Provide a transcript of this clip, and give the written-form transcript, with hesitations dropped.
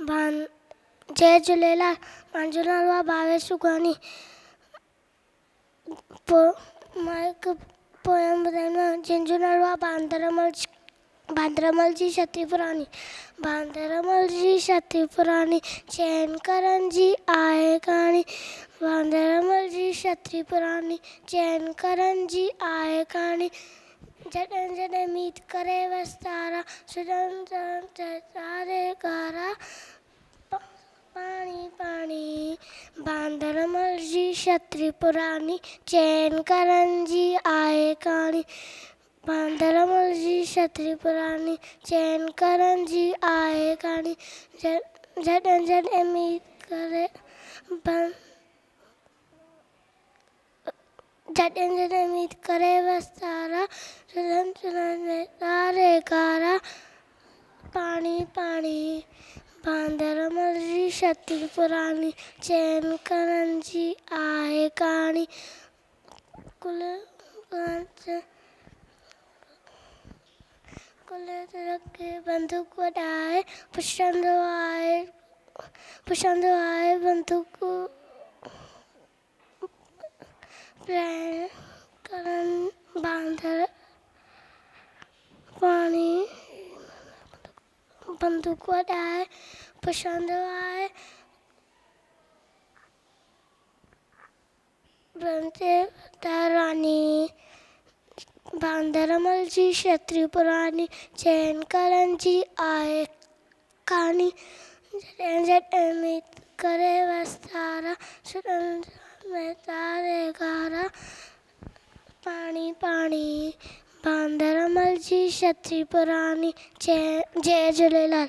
ڀان جئي جهوليلال منهنجو نالو آهي ڀاويش سگهاڻي پوء مان هڪ پوئم ٻڌائيندو جنهن جو نالو آهي باندرمل باندرمل جي ڇتي پراڻي باندرمل جي ڇتي پراڻي چئن ڪرن جي آهي ڪهاڻي باندرمل جي ڇتي پراڻي چئن ڪرن جي آهي ڪهاڻي جڏهن جڏهن ميت ڪري وستارا سجن تاري ڳارا پاڻي پاڻي باندر مرضي ڇتري پراڻي چئن گهرن جي آهي ڪهاڻي باندر مرضي ڇتري پراڻي چئن گهرن جي آهي ڪهاڻي جڏهن جڏهن مينهن ڪري جڏهن جڏهن مينهن ڪري وسارا سجن سجن ۾ تاري ڳارا پاڻي پاڻي باندر مرضي ڇتي پراڻي چئن ڪرن جي آهي ڪهاڻي گل گل رکي بندوق وڏائي پڇندو آهي پڇندو آهي بندوق پرائڻ ڪرڻ باندر پاڻي بندوق وڄائي پڇندو آهي بنتي راڻي باندر مل جي ڇتري پراڻي چئن ڪرن جي آهي ڪهاڻي جڏهن جڏهن ميت ڪري وستارا سرن ۾ تاري گارا پاڻي پاڻي باندر مل جي ڇتري پراڻي جئي جهوليلال.